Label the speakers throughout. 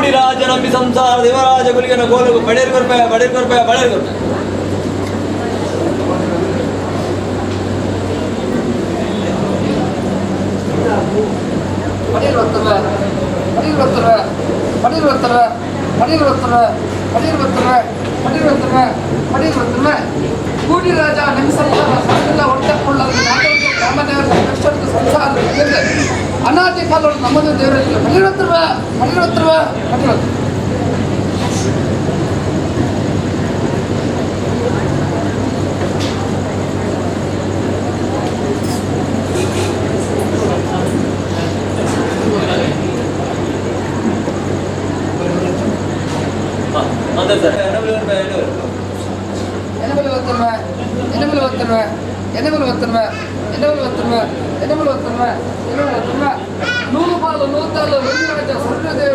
Speaker 1: ಕೂಡಿರಾಜ ನಂಬಿ ಸಂಸಾರ ದೇವರಾಜ ಗುಲಿಗನ ಗೋಲಗು ಬಡೇರ್ ಕೊರ್ಪೆ ಬಡೇರ್ ಕೊರ್ಪೆ ಬಡೇರ್ ಕೊರ್ಪೆ.
Speaker 2: ಪಡೀಲ್ ಬರ್ತವೆ, ಪಡೀಲ್ ಬರ್ತವೆ, ಪಡೀಲ್ ಬರ್ತವೆ, ಪಡೀಲ್ ಬರ್ತವೆ, ಪಡೀಲ್ ಬರ್ತವೆ, ಪಡೀಲ್ ಬರ್ತವೆ, ಪಡೀಲ್ ಬರ್ತವೆ. ಕೂಡಿರಾಜ ನಿಮ್ಮ ಸಂಸಾರ ಸಾಕಿಲ್ಲ ಒಟ್ಟಕೊಳ್ಳಲು ನಾಟಕ ಗ್ರಾಮದೇವರ ಸಂರಕ್ಷಣದ ಸಂಸಾರ ಅನಾದಿ ಕಾಲಗಳು ನಮ್ಮದು ದೇವರಲ್ಲಿ ಪಡೀಲ್ ಬರ್ತವೆ, ಪಡೀಲ್ ಬರ್ತವೆ, ಪಡೀಲ್ ಬರ್ತವೆ.
Speaker 1: ಅದೇ ಸರ್, ಎನಬಲ್ ಕೊರ್ಪೆ ಎನಬಲ್.
Speaker 2: ಎನಬಲ್ ಬರ್ತವೆ, ಎನಬಲ್ ಬರ್ತವೆ, ಎನಬಲ್ ಬರ್ತವೆ, ಎನಬಲ್ ಬರ್ತವೆ, ಎನಬಲ್ ಬರ್ತವೆ, ಎನಬಲ್ ಬರ್ತವೆ. ನೂರು ಪಾಲು ನೂತಾಲು ವೆಂಕಟರಾಜ ಸ್ವರ್ಣದೇವ.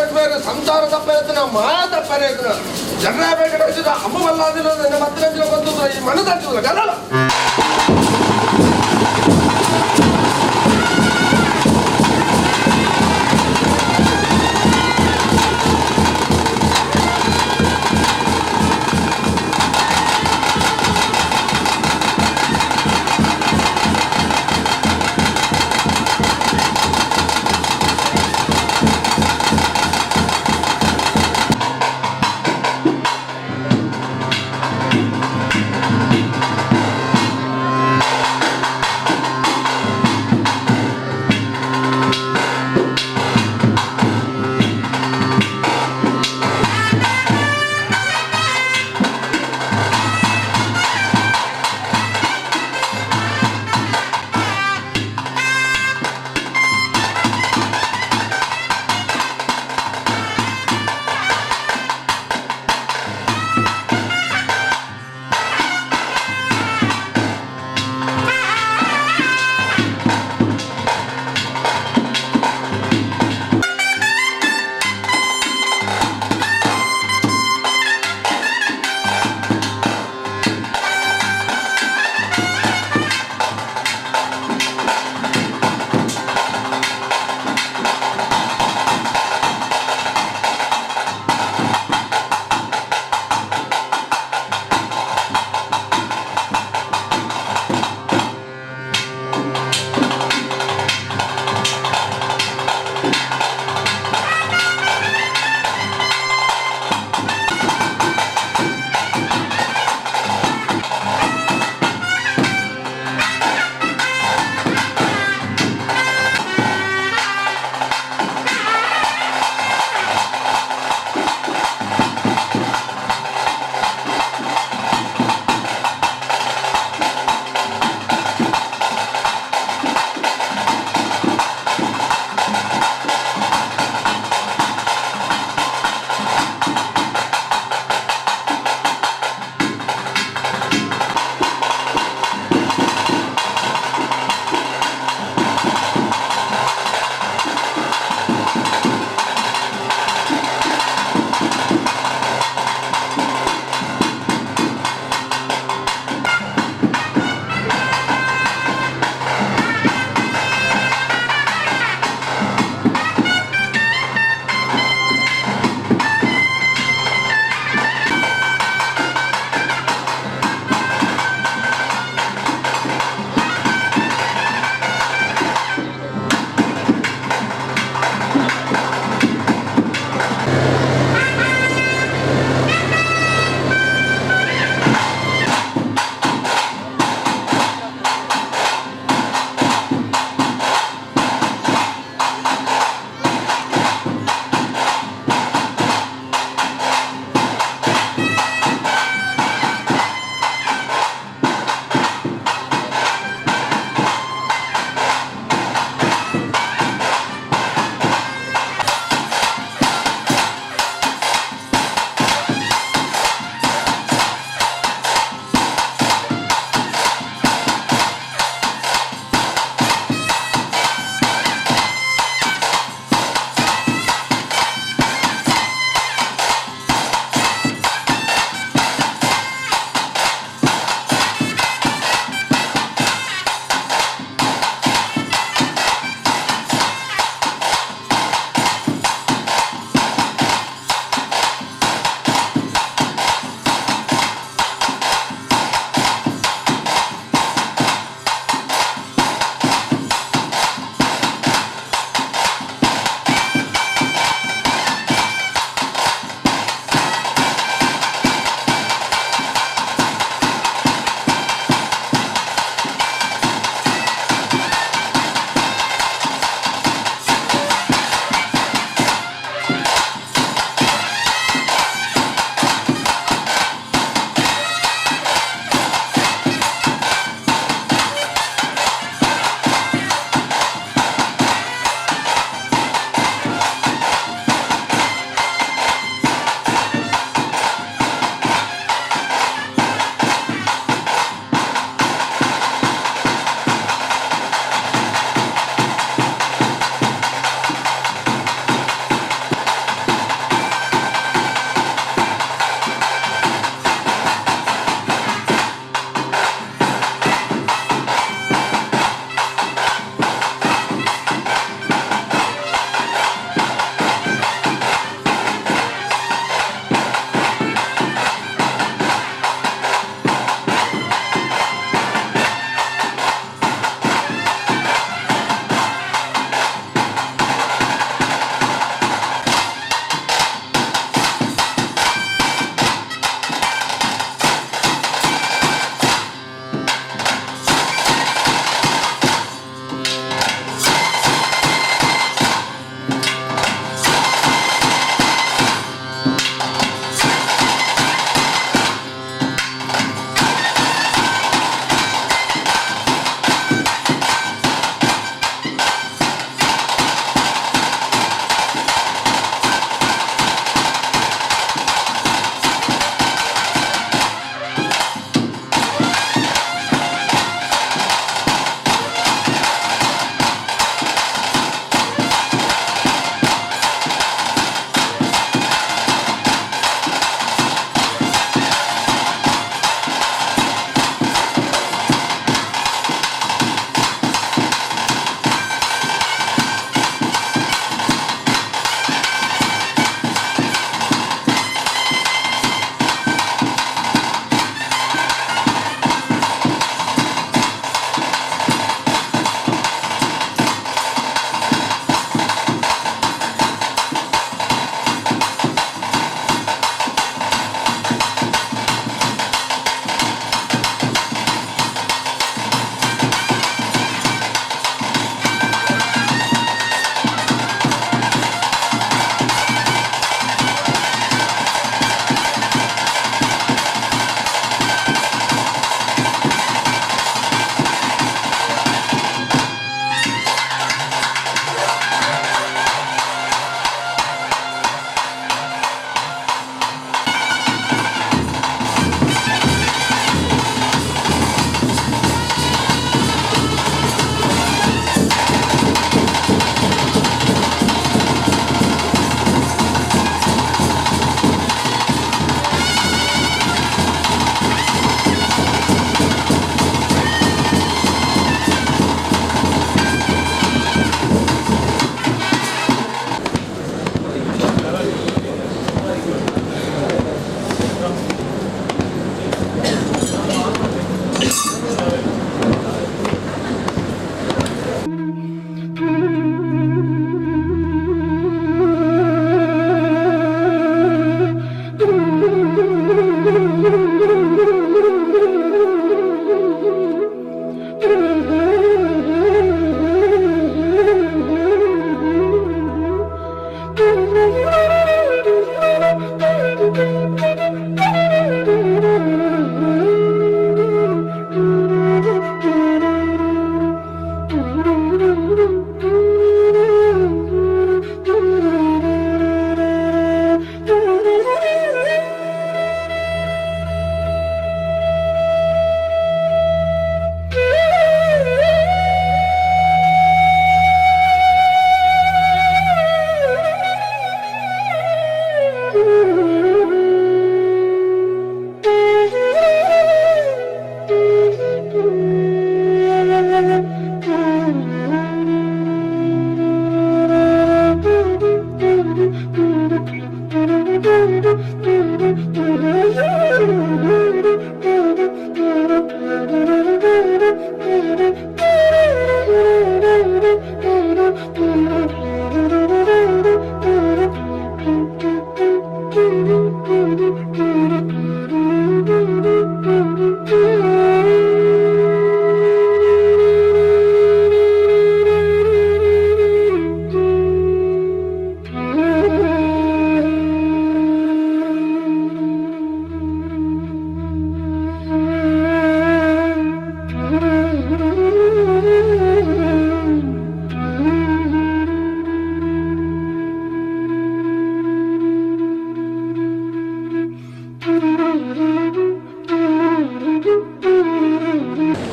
Speaker 3: ಲಕ್ಷ್ಮೀ ಸಂಸಾರ ತಪ್ಪೆತ್ತಿನ ಮಾಯ ತಪ್ಪೆತ್ತಿನ ಜನರ ವೆಂಕಟೇಶ್ವರ ಅಮ್ಮ ಮಲ್ಲಾದಿನ ಮತ್ತೆ ಬಂದು ಈ ಮನದಾಚಿಲ್ಲ ಕನ್ನಡ.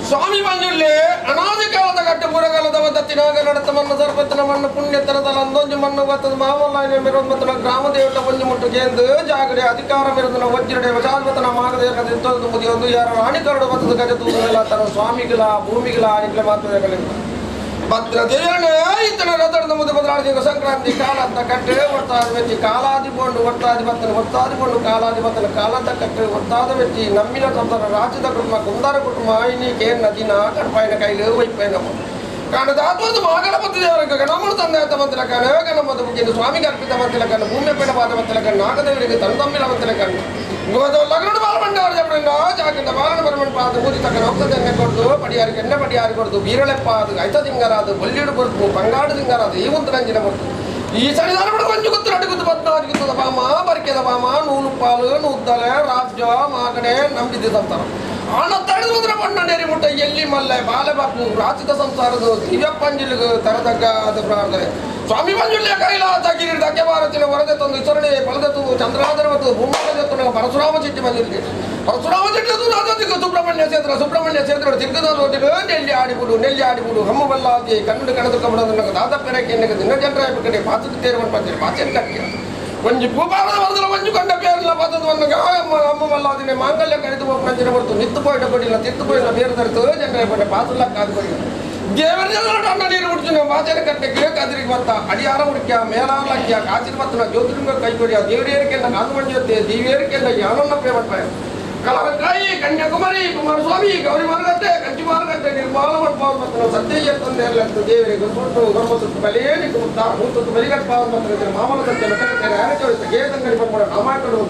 Speaker 3: ಸ್ವಾಮಿ ಮಂಜುಳ್ಳಿ ಅನಾದಿ ಕಾಲದ ಕಟ್ಟು ಪುರಕಾಲದ ದತ್ತಿನಾಗ ನಡತ ಮಣ್ಣು ಸರ್ಪತ್ತಿನ ಮಣ್ಣು ಪುಣ್ಯತನದ ಅಂದೊಂಜು ಮಣ್ಣು ಬತ್ತದ ಮಾಮಲ್ಲಾಯನ ಮಿರೊಂಬತ್ತನ ಗ್ರಾಮ ದೇವಟ ಒಂಜಿ ಮುಟ್ಟು ಕೇಂದು ಜಾಗಡೆ ಅಧಿಕಾರ ಮಿರದನ ವಜ್ರಡೆ ವಶಾಲ್ಬತನ ಮಾಗದೇವ ಇತ್ತೊಂದು ಮುದಿಯೊಂದು ಯಾರ ರಾಣಿ ಕರಡು ಬತ್ತದ ಗಜ ತೂದೆಲ್ಲ ತನ್ನ ಸ್ವಾಮಿಗಳ ಭೂಮಿಗಳ ಆನಿಗಳ ಮಾತ್ರ ಭದ್ರ ದೇವನೇ ಇತನ ರಥದ ಮುದು ಬದಲಾಡಿದ ಸಂಕ್ರಾಂತಿ ಕಾಲಂತ ಕಟ್ಟೆ ಒತ್ತಾದ ವೆಚ್ಚಿ ಕಾಲಾದಿ ಬೋಂಡು ಒತ್ತಾದಿ ಬತ್ತನ ಒತ್ತಾದಿ ಬೋಂಡು ಕಾಲಾದಿ ಬತ್ತನ ಕಾಲಂತ ಕಟ್ಟೆ ಒತ್ತಾದ ವೆಚ್ಚಿ ನಮ್ಮಿನ ಸಂಸಾರ ರಾಜ್ಯದ ಕುಟುಂಬ ಕುಂದಾರ ಕುಟುಂಬ ಐನಿ ನದಿನ ಕಡ್ಪಾಯಿನ ಕೈಲು ವೈಪೈನ ಕಾಣದಾತ್ಮದ ಮಹಾಗಣಪತಿ ದೇವರ ಗಣಮನು ತಂದೆ ಮಂತ್ರ ಕಣ ಗಣಮದ ಮುಗಿನ ಸ್ವಾಮಿ ಕರ್ಪಿತ ಮಂತ್ರ ಕಣ್ಣು ಭೂಮಿಪೇಟ ಪಾದ ಮಂತ್ರ ಕಣ್ಣು ನಾಗದೇವರಿಗೆ ತನ್ನ ಮಂತ್ರ ಕಣ್ಣು ಲಗ್ನಡು ಬಾಲಮಂಡವರು ಜಪಡಿನ ಜಾಕಿಂದ ಬಾಲನ ಬರಮನ್ ಪಾದ ಮೂಜಿ ತಕ್ಕ ನೌಕದನ್ನೇ ಕೊಡ್ದು ಪಡಿಯಾರಿಗೆ ಎಣ್ಣೆ ಪಡಿಯಾರಿ ಕೊಡ್ದು ಬೀರಳೆಪ್ಪಾದು ಐತ ತಿಂಗರಾದು ಬೊಲ್ಲಿಡು ಕೊಡ್ದು ಬಂಗಾಡು ತಿಂಗರಾದು ಈ ಒಂದು ರಂಜಿನ ಕೊಡ್ದು ಈ ಸಣಿದಾರ ಬಿಡು ಕೊಂಚು ಗುತ್ತು ನಡು ಗುತ್ತು ಪದ್ನಾರು ಗುತ್ತದ ಬಾಮ ಬರಿಕೆದ ಬಾಮ ನೂಲು ಪಾಲು ನೂದ್ದಲೆ ರಾಜ್ಯ ಮಾಗಡೆ ನಂಬಿದ್ದ ಸಂಸಾರ ಆಣ ತಡೆದು ಬಂದ್ರೆ ಬಣ್ಣ ನೇರಿ ಮುಟ್ಟ ಎಲ್ಲಿ ಮಲ್ಲೆ ಬಾಲೆ ಬಾಪು ರಾಜ್ಯದ ಸಂಸಾರದ ದಿವ್ಯಪ್ಪಂಜಿಲಿಗೆ ತರದಗ್ಗ ಅದು ಪ್ರಾರ್ಥನೆ ಸ್ವಾಮಿ ಮಂಜುಳ್ಳಿಯ ಕೈಲಾಸ ಗಿರಿದಕ್ಕೆ ಭಾರತಿನ ವರದೆ ತಂದು ಇಸರಣೆ ಫಲದ ತಂದು ಚಂದ್ರಾದರ ಮತ್ತು ಭೂಮಿ ಪರಶುರಾಮ ಚೆಟ್ಟಿ ಮಂಜುಳ್ಳಿ ಪರಶುರಾಮ ಚೆಟ್ಟಿ ರಾಜದಿಗೆ ಸುಬ್ರಹ್ಮಣ್ಯ ಕ್ಷೇತ್ರ ಸುಬ್ರಹ್ಮಣ್ಯ ಕ್ಷೇತ್ರ ತಿರುಗದ ನೆಲ್ಲಿ ಆಡಿಬಿಡು ನೆಲ್ಲಿ ಆಡಿಬಿಡು ಹಮ್ಮು ಬಲ್ಲಾದಿ ಕಣ್ಣು ಕಣದು ಕಮಡದ ದಾದ ಪೆರಕೆ ದಿನ ಜನರ ಕಡೆ ಪಾತದ ತೇರುವನ್ ಪಂಚರಿ ಪಾಚನ್ ಕಟ್ಟಿಯ ಒಂಜಿ ಭೂಪಾರದ ವರದಲ ಒಂಜು ಕಂಡ ಪೇರಲ ಪಾತದ ಒಂದು ಅಮ್ಮ ಬಲ್ಲಾದಿನೆ ಮಾಂಗಲ್ಯ ಕರೆದು ನಂಜಿನ ಬರ್ತು ನಿತ್ತು ಪೋಯಿಟ ಕೊಡಿಲ್ಲ ತಿತ್ತು ಪೋಯಿಲ್ಲ ಬೇರೆ ತರಿತು ಜನರ ಪಟ್ಟೆ ಪಾತುಲ್ಲ ಕಾದು ಕೊಡಿಲ್ಲ ದೇವರ ನೀರು ಮುಡ್ಚುನ ವಾಚನ ಕಟ್ಟೆ ಕದಿರಿಗೆ ಬತ್ತ ಅಡಿಯಾರ ಮುಡಿಕ್ಯ ಮೇಲಾರ್ಲಕ್ಯ ಕಾಚಿನ ಬತ್ತನ ಜ್ಯೋತಿರ್ಲಿಂಗ ಕೈ ಕೊಡಿಯ ದೇವರೇರಿಕೆಲ್ಲ ಕಾದು ಮಂಜುತ್ತೆ ದೇವಿಯರಿಕೆಲ್ಲ ಯಾನನ್ನ ಪ್ರೇಮಟ್ಪಾಯ ಕಲರಕಾಯಿ ಕನ್ಯಾಕುಮಾರಿ ಕುಮಾರಸ್ವಾಮಿ ಗೌರಿ ಮಾರುಗಟ್ಟೆ ಕಂಚಿ ಮಾರುಗಟ್ಟೆ ನಿರ್ಮಾಣ ಮಾಡ್ಪಾವ ಬತ್ತನ ಸತ್ಯ ತಂದೆ ಎಲ್ಲ ದೇವರಿಗೆ ಸುಟ್ಟು ಗರ್ಭ ಸುಟ್ಟು ಬಲೇನಿ ಕುಮುತ್ತ ಮೂತತ್ತು ಬಲಿಗಟ್ಪಾವ ಬತ್ತನ ಮಾಮೂಲ ಸತ್ಯ ಮೆಟ್ಟಕಟ್ಟೆ ರಾಯಚೋರಿಸ ಗೇದಂಗಡಿ ಬಂದ್ಮಾಡ ನಾಮಾಕಡು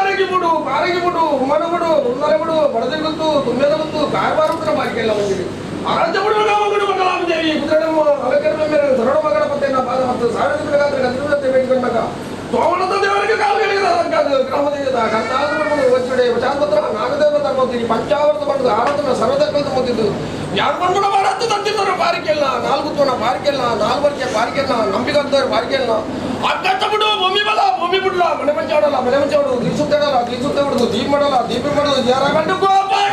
Speaker 3: ಆರೋಗ್ಯ ಬಿಡು ಆರೋಗ್ಯ ಬಿಡು ಹುಮನ ಬಿಡು ಉನ್ನರೆ ಬಿಡು ಬಡದಿರ್ ಗೊತ್ತು ತುಮ್ಮೆದ ಗೊತ್ತು ಕಾಯಬಾರ ಬಾಕಿಲ್ಲ ಬಂದಿರಿ ಆರಾಧ್ಯ ಬಿಡು ಮಗಡು ಮಗಳಾಮದೇವಿ ಕುದುರೆಮ್ಮ ಅಲಕರ್ಮ ಮೇಲೆ ಸರಳ ಮಗಳ ಪತ್ತೆನ ಪಾದ ಮತ್ತು ಸಾವಿರದ ಗಂದ್ರೆ ಬೇಡಿಕೊಂಡಾಗ ಸೋಮನದ ದೇವರಿಗೆ ಕಾಲು ಗ್ರಾಮದೇವದ ಕರ್ತಾದ ವಜ್ರಡೆ ವಶಾತ್ಪತ್ರ ನಾಗದೇವ ತರ್ಬೋತೀನಿ ಪಂಚಾವೃತ ಬಂದು ಆರಾಧನ ಸರ್ವದಕ್ಕಂತ ಮುಂದಿದ್ದು ಯಾರು ಬಂದು ಭಾರತ ತಂದಿದ್ದಾರೆ ಬಾರಿಕೆಲ್ಲ ನಾಲ್ಕು ತೋಣ ಬಾರಿಕೆಲ್ಲ ನಾಲ್ವರ್ಗೆ ಬಾರಿಕೆಲ್ಲ ನಂಬಿಕಂತವ್ರು ಬಾರಿಕೆಲ್ಲ ಅಕ್ಕಟ್ಟ ಬಿಡು ಭೂಮಿ ಬಲ ಭೂಮಿ ಬಿಡಲ ಮನೆ ಮಂಚಾಡಲ್ಲ ಮನೆ ಮಂಚಾಡು ದೀಸುತ್ತಾಡಲ್ಲ ದೀಸುತ್ತ ಬಿಡುದು ದೀಪ ಮಾಡಲ್ಲ ದೀಪ ಮಾಡೋದು ಯಾರ ಕಂಡು ಗೋಪಾಲ.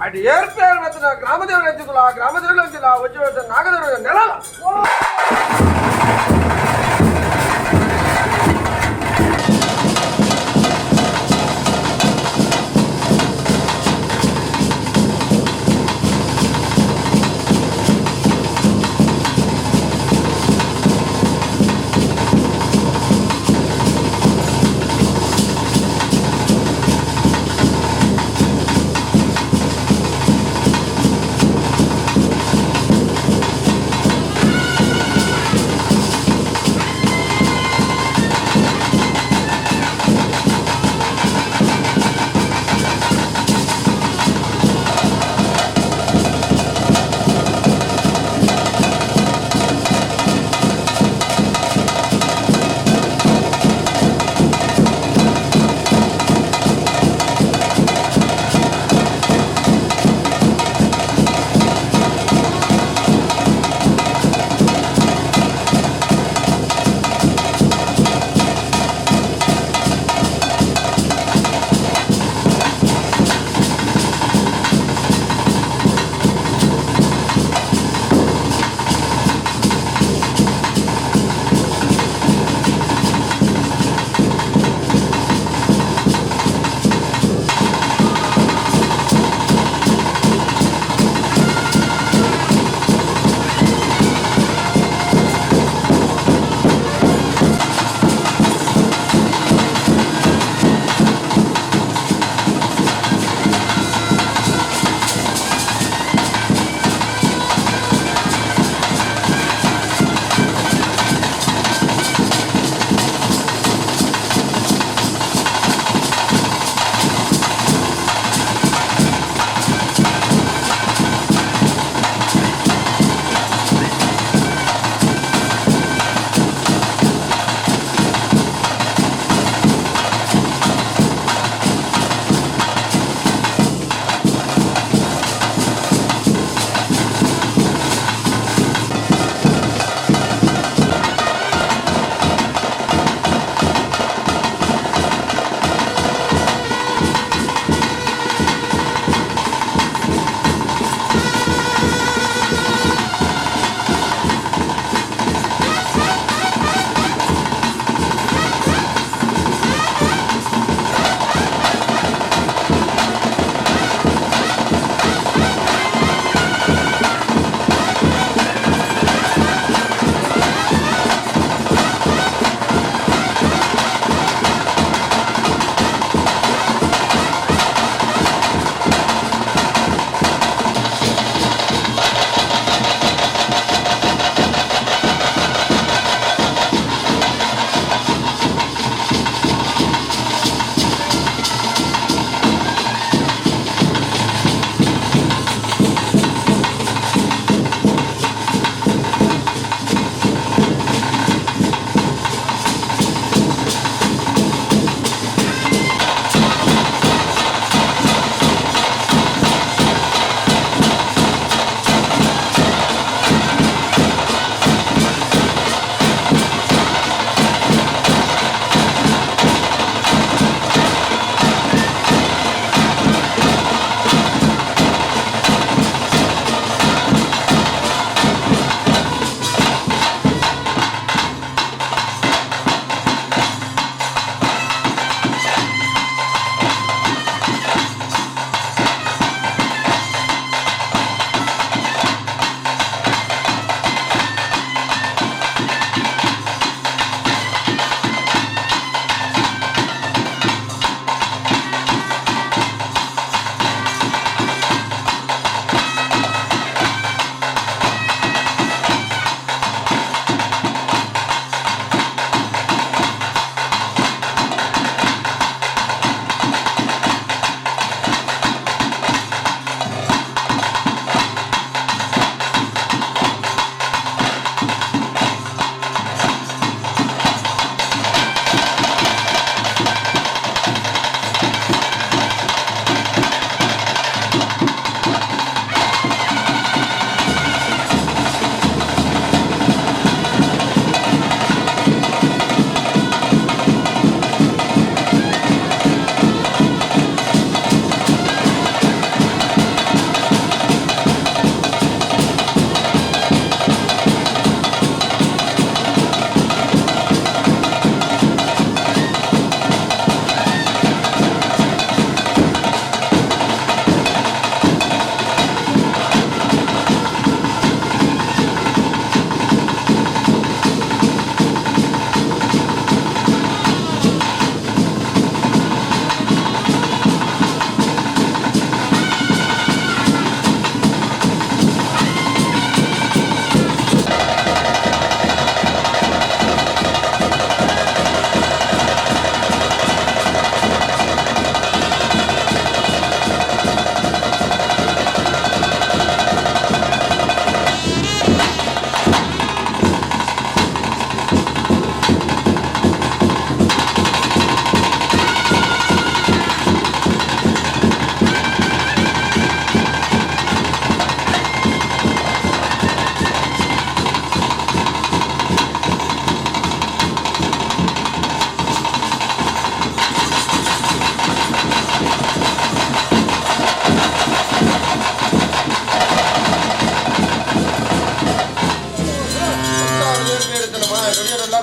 Speaker 3: ಅಡಿ ಏರ್ಪೇರ್ ಬತ್ತಿನ ಗ್ರಾಮದೇವರ ಅಂಚಿಲ್ಲ, ಗ್ರಾಮದೇವರ ಅಂಚಿಲ್ಲ, ಒಜ್ಜೆ ನಾಗದೇವರ ನೆಲ.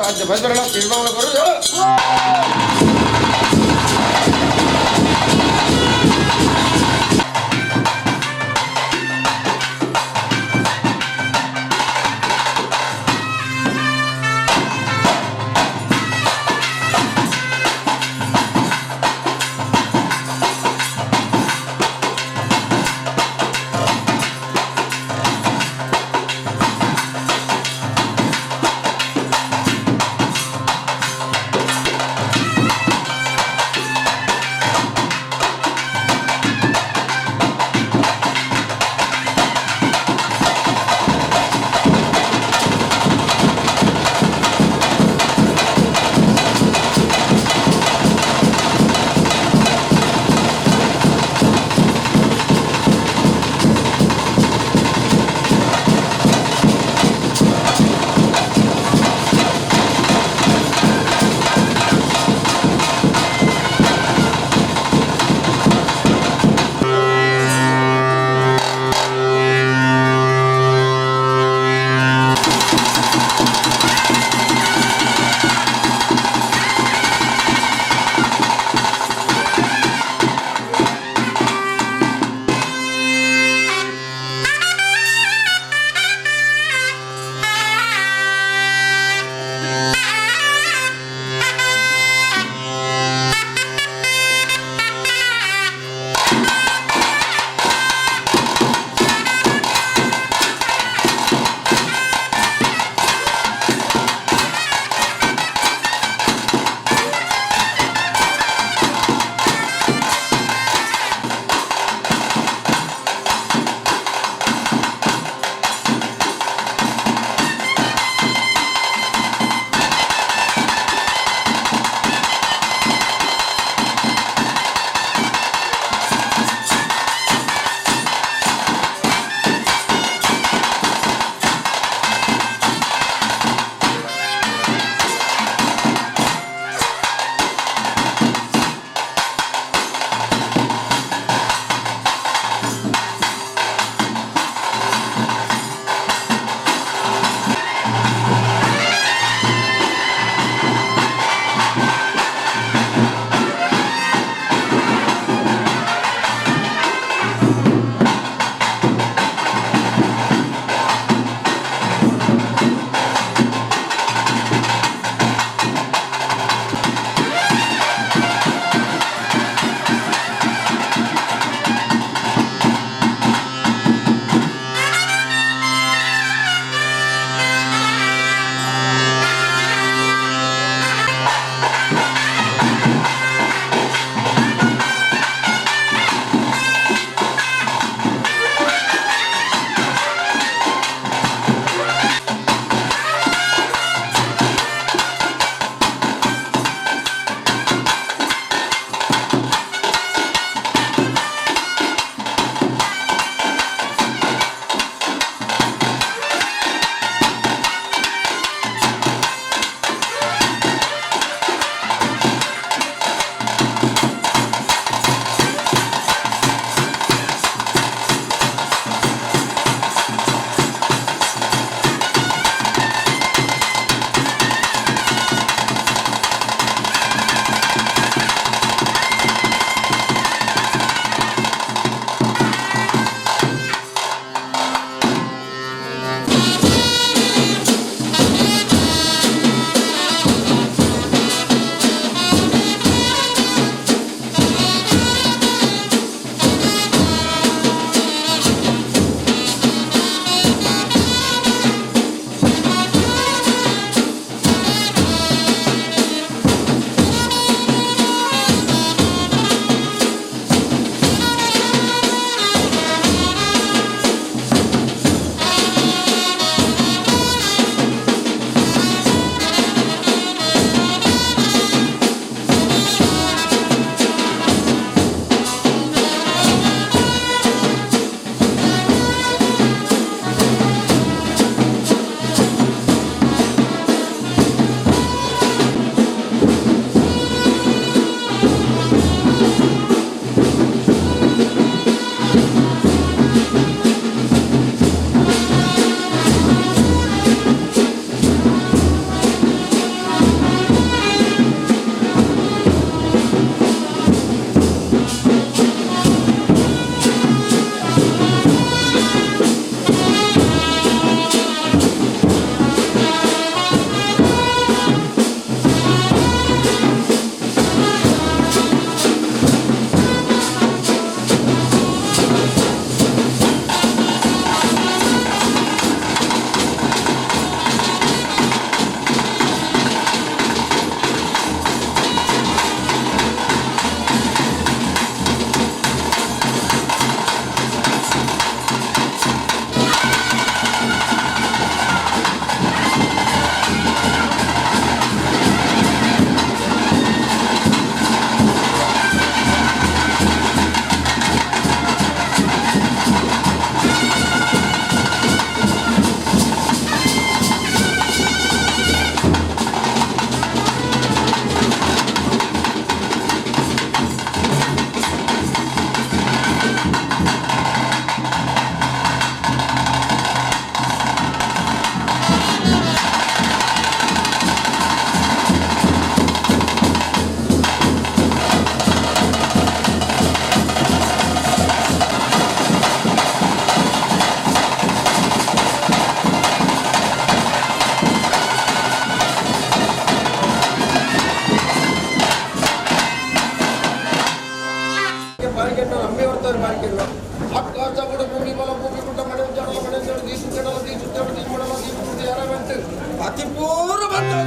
Speaker 3: ರಾಜ್ಯ ಬೈಬರಣ ತೀರ್ಮಾನ ಕೊರು. ಅತಿ ಪೂರ ಬಂತು.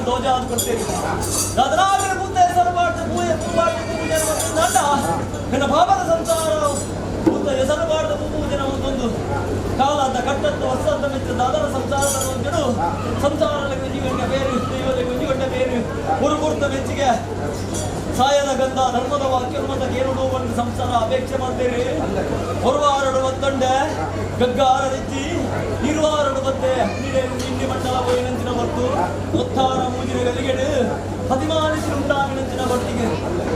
Speaker 1: ತೋಜಾದ್ ಕೊಡ್ತೇನೆ ದಾದನಾಗರ ಪೂತ ಹೆಸರು ಮಾಡ್ದು ಪೂಜೆ ಪೂವಾಡ್ದು ಪೂಜೆ ಮಂಡ ನನ್ನ ಪಾಪದ ಸಂಸಾರ ಪೂತ ಹೆಸರು ಮಾಡ್ದು ಪೂಜೆ ಒಂದೊಂದು ಕಾಲದ ಕಟ್ಟತ್ತ ವರ್ಷದ ಮೆಚ್ಚ ದಾದನ ಸಂಸಾರದ ಒಂಜಡು ಸಂಸಾರದ ಒಂಜಿ ಗಂಟೆ ಬೇರು ದೈವದ ಒಂಜಿ ಗಂಟೆ ಬೇರು ஒரு ಕೊಡ್ತ ಮೆಚ್ಚಿಗೆ ಸಾಯದ ಗಂಧ ಧರ್ಮದ ವಾಕ್ಯ ಮತ ಕೇಳುಡು ಒಂದು ಸಂಸಾರ ಅಪೇಕ್ಷೆ ಮಾಡ್ತೇರಿ ಹೊರವಾರಡು ಒತ್ತಂಡೆ ಗಗ್ಗಾರ ತೆಚ್ಚಿ ಇರುವಾರಡು ಬತ್ತೆ ನಿಂಡಿ ಮಂಡಲ ಪೋಯಿನಂಚಿನ ಬರ್ತು ಒತ್ತಾರ ಮೂಜಿನ ಗಲಿಗೆಡು ಹದಿಮಾನಿಸಿ ಉಂಟಾಗಿನಂಚಿನ ಬರ್ತಿಗೆ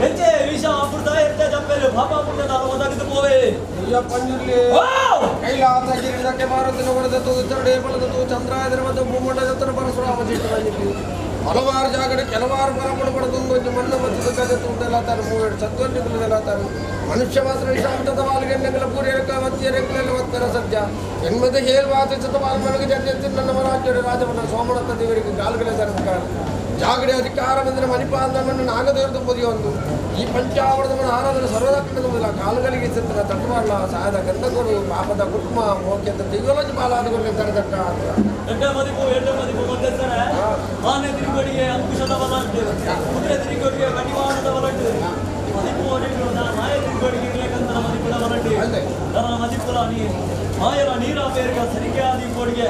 Speaker 1: ಹೆಚ್ಚೆ ವಿಷ ಅಮೃತ ಎತ್ತೆ ಜಪ್ಪೆಲು ಪಾಪ ಪುಣ್ಯದ ಒದಗಿದು ಪೋವೆ
Speaker 3: ಪಂಜುರ್ಲಿ ಕೈಲಾಸ ಗಿರಿದಕ್ಕೆ ಮಾರುತಿನ ಹೊಡೆದ ಚರಡೆ ಬಲದ ಚಂದ್ರಾಯದರ ಮತ್ತು ಭೂಮಂಡಲ ಪರಶುರಾಮ ಜೀತ ಬಂದಿರ್ಲಿ ಹಲವಾರು ಜಾಗಡೆ ಕೆಲವಾರು ಮರ ಪಡೆದು ಮಣ್ಣು ಮತ್ತು ಗಜ ತುಂಡೆಲ್ಲ ತಾರೆ ಮೂವೇಳು ಸತ್ವನ್ನಿಲ್ಲ ತಾರೆ ಮನುಷ್ಯ ಮಾತ್ರ ವಿಷಾಂತದ ವಾಲ್ಗೆನ್ನೆಗಳ ಪೂರ್ಯಕ ಮತ್ತಿಯರೆಲ್ಲ ಒತ್ತರ ಸದ್ಯ ಎನ್ಮದ ಹೇಳುವ ವಾಲ್ ಮನಗೆ ಜನ ನನ್ನ ರಾಜ್ಯದ ರಾಜವನ್ನ ಸೋಮಣತ್ತ ದೇವರಿಗೆ ಗಾಲ್ಗಲೆ ಸರ್ಕಾರ ಜಾಗಡೆ ಅಧಿಕಾರ ಬಂದರೆ ಮಣಿಪಾಂದವನ್ನು ನಾಗದೇವರು ತುಂಬುದಿ ಒಂದು ಈ ಪಂಚಾವರದ ಮನ ಆರಾಧನೆ ಸರ್ವದಕ್ಷಿಣದ ಮೊದಲ ಕಾಲುಗಳಿಗೆ ಸಿದ್ಧನ ತಟ್ಟುಮಾಡಲ ಸಾಯದ ಗಂಧಕೊಡು ಪಾಪದ ಕುಟುಂಬ ಮೋಕ್ಯಂತ ದಿಗ್ವಲಜ ಬಾಲಾದಗಳು ತಡೆದಟ್ಟ ಅಂತ
Speaker 1: ಎಡ್ಡೆ ಮದಿಪು ಎಡ್ಡೆ ಮದಿಪು ಮಧ್ಯಸ್ಥರ ಆನೆ ತಿರುಗೋಡಿಗೆ ಅಂಕುಶದ ಬಲಂಟು ಕುದುರೆ ತಿರುಗೋಡಿಗೆ ಕಡಿವಾಣದ ಬಲಂಟು ಮದಿಪು ಹೊಡಿಗಳು ನಾಯ ತಿರುಗೋಡಿಗೆ ಇರ್ಲೇಕಂತ ಮದಿಪುದ ಬಲಂಟು ನನ್ನ ಮದಿಪುಲ ನೀ ಮಾಯರ ನೀರ ಬೇರ್ಗ ಸರಿಕೆ ಆದಿ ಕೋಡಿಗೆ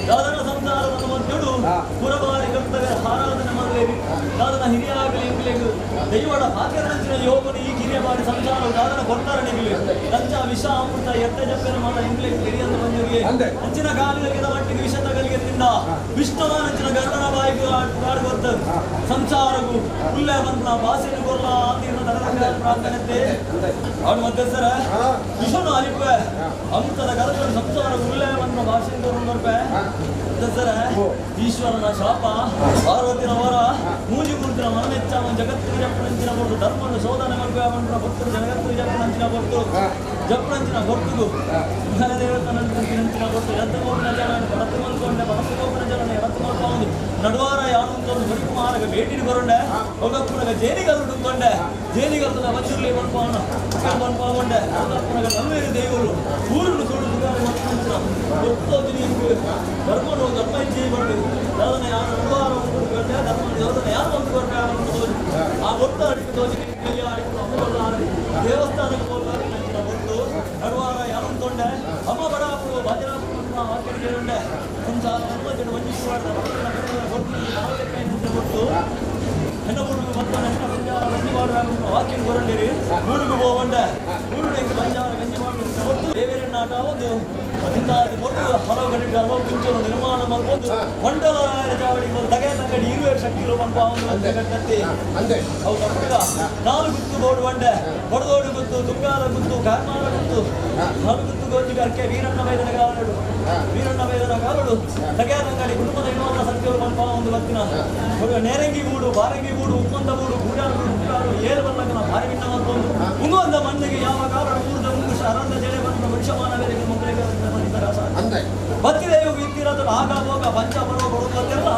Speaker 1: ದಾದನ ಸಂಸಾರದ ಮಧ್ಯಡು ಪುರಬಾರಿ ಕರ್ತವ್ಯ ಆರಾಧನೆ ಮಾಡಲೇರಿ ದಾದನ ಹಿರಿಯಾಗಲಿ ಇಂಗ್ಲೇಗು ದೈವಡ ಆಚರಣೆಂಚಿನ ಯೋಗನು ಈ ಕಿರಿಯ ಬಾರಿ ಸಂಸಾರ ದಾದನ ಕೊಡ್ತಾರಣಿಗಲಿ ಲಂಚ ವಿಷ ಅಮೃತ ಎತ್ತ ಜಪ್ಪೆನ ಮಾಡ ಇಂಗ್ಲೇಗ್ ಹಿರಿಯಂತ ಮಂಜುರಿಗೆ ಅಂಚಿನ ಗಾಲಿಗೆ ಮಟ್ಟಿಗೆ ವಿಷ ತಗಲಿಗೆ ತಿಂದ ವಿಷ್ಣುವನಂಚಿನ ಗರುಡನ ಬಾಯಿಗೆ ಕಾಡು ಗೊತ್ತ ಸಂಸಾರಗು ಉಲ್ಲೆ ಬಂದ ಭಾಷೆನು ಕೊರ್ಲ ಆತೀರ್ಣ ತಡದ ಪ್ರಾರ್ಥನೆ ಅವನು ಮಧ್ಯಸ್ಥರ ವಿಷನು ಅಲಿಪೆ ಅಮೃತದ ಗರುಡನ ಸಂಸಾರ ಉಲ್ಲೆ ಬಂದ ಭಾಷೆ ಕೊರ್ಪೆ ಮಧ್ಯಸ್ಥರ ಈಶ್ವರನ ಶಾಪ ಪಾರ್ವತಿನ ವರ ಮೂಜಿ ಮೂರ್ತಿನ ಮನಮೆಚ್ಚ ಜಗತ್ತು ಜಪ್ಪನಂಚಿನ ಕೊಡ್ತು ಧರ್ಮನ ಶೋಧನೆ ಮಲ್ಪೆ ಅವನ ಭಕ್ತರು ಜಗತ್ತು ಜಪ್ಪನಂಚಿನ ಕೊಡ್ತು ಜಪ್ಪನಂಚಿನ ಕೊಡ್ತುಗು ದೇವತನಂಚಿನ ಕೊಡ್ತು ಎತ್ತ ಗೋಪಿನ ಜನ ಬಡತು ಮಲ್ಕೊಂಡೆ ಬಡತು ಗೋಪಿನ ಜನ ಎಡತು ಮಲ್ಕೊಂಡು ನಡುವಾರ ಯಾರು ಗುರಿಕುಮಾರಗ ಭೇಟಿ ಬರೋಂಡೆ ಒಗಪ್ಪುನಗ ಜೇನಿಗರು ಡುಂಕೊಂಡೆ ಜೇನಿಗರ್ತದ ಮಂಜುರ್ಲಿ ಮನ್ಪಾವಣ ಮನ್ಪಾಗೊಂಡೆ ಒಗಪ್ಪುನಗ ನಲ್ವೇರು ದೇವರು ಊರುನು ಸುಡು ಧರ್ಮನು ಧರ್ಮ ಇಚ್ಛೆ ಬಂದು ದಾದನ ಯಾರು ನಡುವಾರ ಒಂದು ಗಂಟೆ ಧರ್ಮ ಯೋಧನ ಯಾರು ಒಂದು ಗಂಟೆ ಆ ಒಟ್ಟು ಅಡಿಗೆ ತೋಜಿ ದೇವಸ್ಥಾನಕ್ಕೆ ಹೋಗುವಾಗ ಒಟ್ಟು ನಡುವಾರ ಯಾರು ತೊಂಡೆ ಅಮ್ಮ ಬಡಾಪುರು ಭಜನಾಪುರು ವಾಕ್ಯ ಸಂಸಾರ ಧರ್ಮ ವಂಚಿಸುವ ಕೊಟ್ಟು ಹೆಣ್ಣು ಹುಡುಗ ಮತ್ತು ನನ್ನ ಬಂಜಾರ ಗಂಜಿ ಮಾಡುವ ವಾಕ್ಯ ಕೊರಂಡಿರಿ ಊರಿಗೆ ಹೋಗೊಂಡೆ ಊರಿಗೆ ಬಂಜಾರ ಗಂಜಿ ಮಾಡುವ ಒಟ್ಟು ದೇವರನ್ನಾಟ ಒಂದು ಇಂತಹ ಒಟ್ಟು ಹಲವು ಗಂಟೆ ಹಲವು ಕುಂಚಲು ನಿರ್ಮಾಣ ಮಾಡ್ಬೋದು ಮಂಡಲ ಚಾವಡಿ ತಗೆ ತಂಗಡಿ ಇರುವೆ ಶಕ್ತಿಗಳು ಬಂದು ಅವು ತಪ್ಪುಗ ನಾಲು ಗುತ್ತು ಬೋಡು ಬಂಡೆ ಬಡದೋಡು ಗುತ್ತು ತುಂಗಾಲ ಗುತ್ತು ಕಾರ್ಮಾಲ ಗುತ್ತು ನಾಲು ಗುತ್ತು ಗೋಜಿ ಕರ್ಕೆ ವೀರಣ್ಣ ಬೈದನ ಕಾಲಡು ವೀರಣ್ಣ ಬೈದನ ಕಾಲಡು ತಗೆ ತಂಗಡಿ ಕುಟುಂಬದ ಇನ್ನೊಂದು ಸತ್ಯವರು ಬಂಪ ಒಂದು ಬತ್ತಿನ ನೇರಂಗಿ ಗೂಡು ಬಾರಂಗಿ ಗೂಡು ಉಪ್ಪಂದ ಗೂಡು ಗೂಡಾರು ಗೂಡು ಉಪ್ಪಾರು ಏಳು ಬಲ್ಲಗನ ಭಾರಿ ಭಿನ್ನ ಒಂದು ಉಂಗುವಂದ ಮಣ್ಣಿಗೆ ಯಾವ ಕಾರಣ ಊರ್ದ ಉಂಗುಶ ಅರಂದ ಜಡೆ ಬಂದ ಮನುಷ್ಯ ಮಾನವರಿಗೆ ಮಕ್ಕಳಿಗೆ ಬತ್ತಿದೇವು ಇತ್ತಿರೋದ್ರ ಆಗ ಹೋಗ ಪಂಚ ಬರುವ ಕೊಡುವಂತೆಲ್ಲ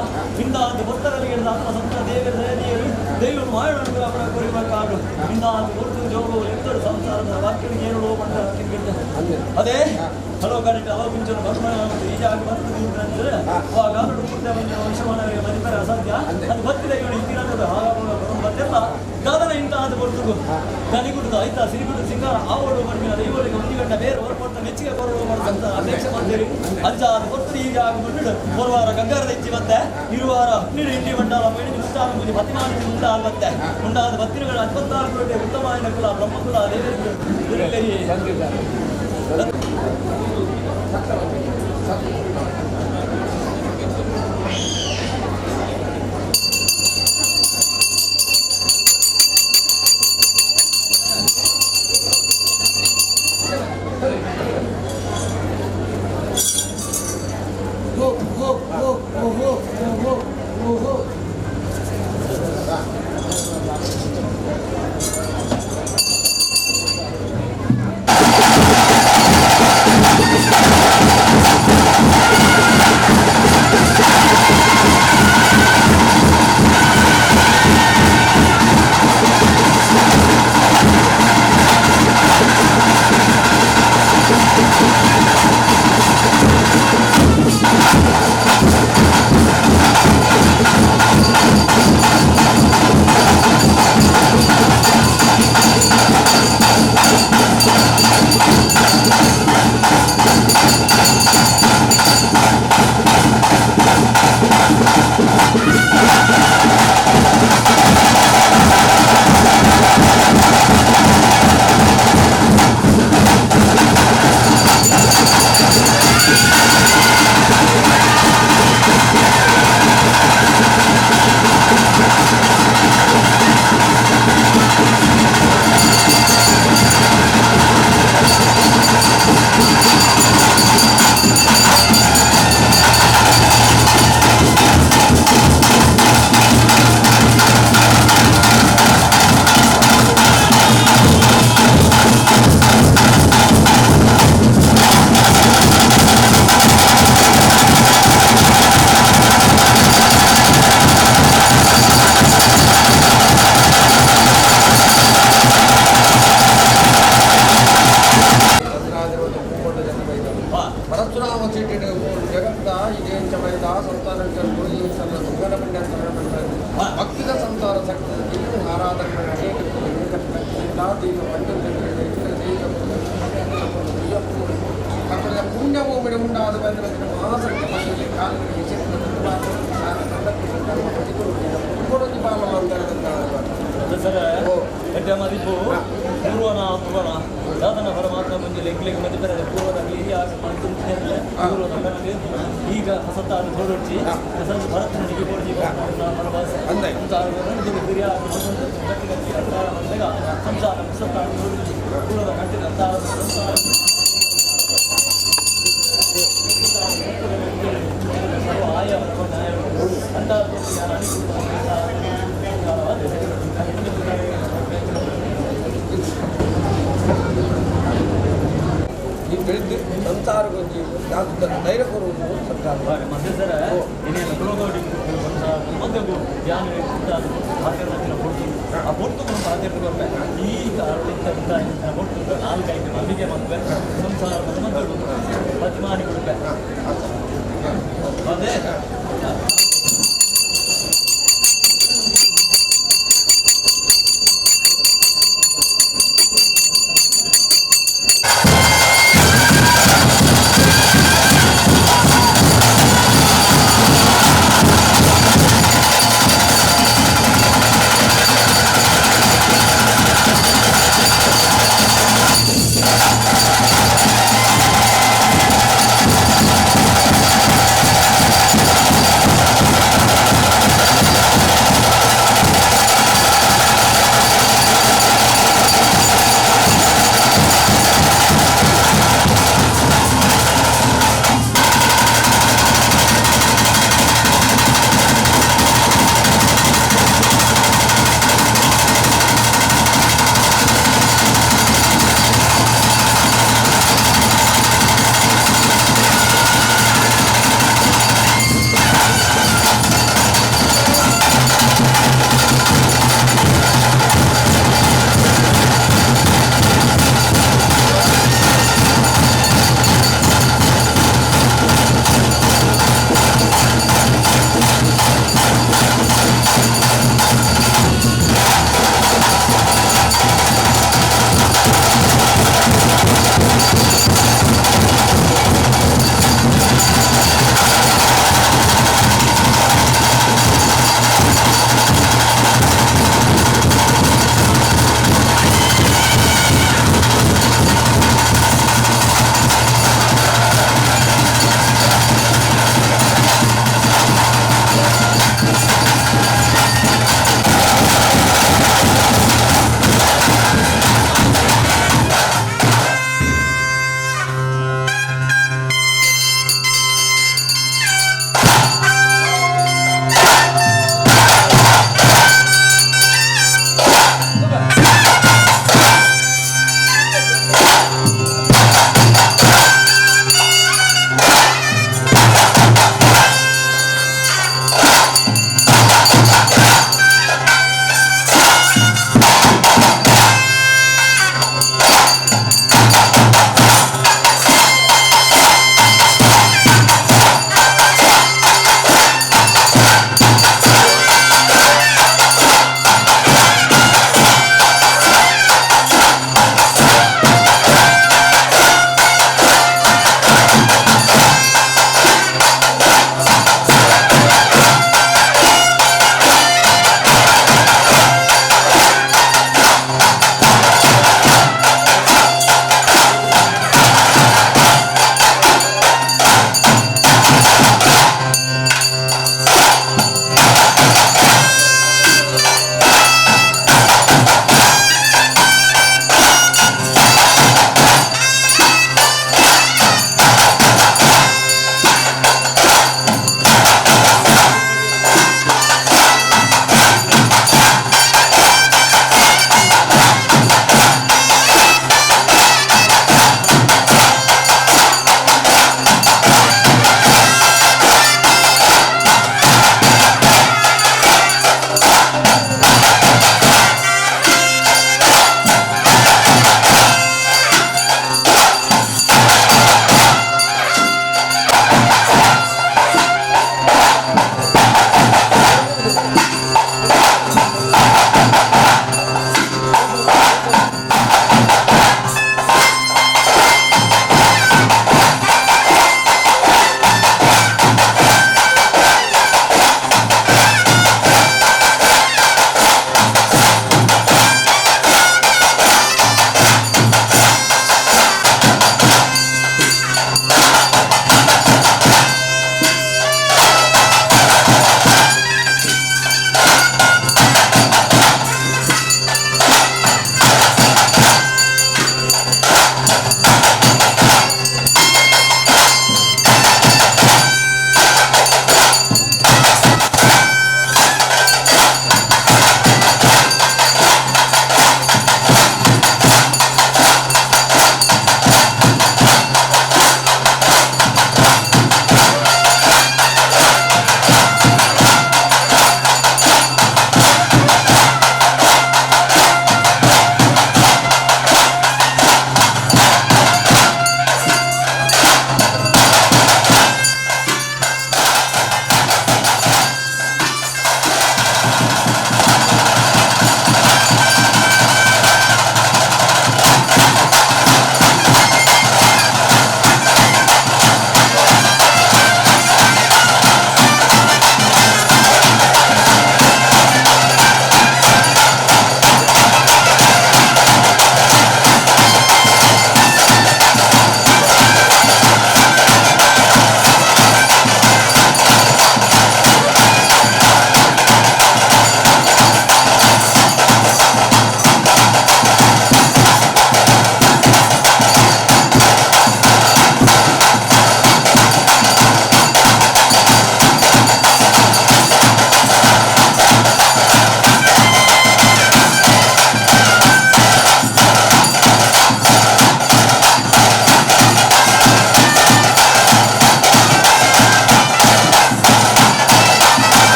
Speaker 1: ಇಂದ ಅದು ಭಕ್ತರಲ್ಲಿ ಆತನ ಸಂತ ದೇವರ ದಯದೀಯರು ದೈವ ಮಾಯಣನು ಅವರ ಕೊರಿಬೇಕಾಡು ಇಂದ ಅದು ಒಟ್ಟು ಜೋಗು ಎತ್ತಡು ಸಂಸಾರದ ವಾಕ್ಯಕ್ಕೆ ಏಳು ಬಂದ ಅದೇ ಹಲೋ ಕರೆಕ್ಟ್ ಹಲೋ ಪಿಂಚನು ಬರ್ಮ ಈ ಜಾಗ ಬಂದು ಅಂದ್ರೆ ಆ ಗಾರುಡು ಪುಟ್ಟ ಬಂದ ವಂಶಮಾನವರಿಗೆ ಮದಿಪರ ಅಸಾಧ್ಯ ಅದು ಬತ್ತಿದೇವರು ಇತ್ತಿರೋದ್ರ ಆಗ ಹೋಗ ಬರುವಂತೆಲ್ಲ ದಾದನ ಇಂತಹ ಕೊಡ್ತು ದನಿಗುಡ್ದು ಆಯ್ತಾ ಸಿರಿಗುಡ್ದು ಸಿಂಗಾರ ಆವಡು ಮಣ್ಣಿನ ದೈವರಿಗೆ ಒಂದು ಗಂಟೆ ಬೇರೆ ಹೊರಪಟ್ಟ ಮೆಚ್ಚಿಗೆ ಬರುವ ಅಂತ ಅಪೇಕ್ಷೆ ಮಾಡ್ತೀರಿ ಅಂಜ ಅದು ಕೊಡ್ತು ಈಗ ಬಂದಿಡು ಪೂರ್ವಾರ ಗಂಗಾರದ ಇಚ್ಚಿ ಮತ್ತೆ ಇರುವಾರ ಹನ್ನೆರಡು ಇಂಡಿ ಮಂಡಲ ಪೈಣಿ ಮುತ್ತಾರ ಪೂಜೆ ಪತಿಮಾನಿ ಮುಂದಾದ ಮತ್ತೆ ಮುಂದಾದ ಭಕ್ತಿಗಳ 64 ಕೋಟಿ ಉತ್ತಮಾಯನ ಕುಲ ಬ್ರಹ್ಮಕುಲ ದೇವರಿಗೆ
Speaker 4: Thank
Speaker 1: ಈಗ ಹೊಸತಾರು ಹೊರಡ್ಚಿ ಹೊಸ ಭರತನಿಗೆ ಸಂಸಾರ ಹೊಸತಾರು ಹೊರಡ್ಚಿ ಪೂರ್ವದ ಕಟ್ಟಿದ ಸಂಸಾರ ಆಯ ಅಂತ
Speaker 3: ನೀವು ಬೆಳೆದು ಸಂಸಾರ ಧೈರ್ಯ ಕೊಡುವುದು ಸರ್ಕಾರ
Speaker 1: ಮತ್ತೆ ಸರ್ ಏನೇನು ಆ ಪೊರ್ತು ಈಗ ಪೊರ್ತು ನಾಲ್ಕೈದು ನಂಬಿಕೆ ಮದುವೆ ಸಂಸಾರ ಮದುವೆ ಪ್ರತಿಮಾನಿ ಕೊಡುತ್ತೆ ಅದೇ.
Speaker 4: Thank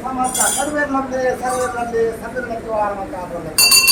Speaker 4: ಸಮಸ್ತ ಸರ್ವೇರ್ಲಂದೆ ಸರ್ವೇರ್ಲಂದೆ ಸರ್ವೇರ್ಲಂದೆ.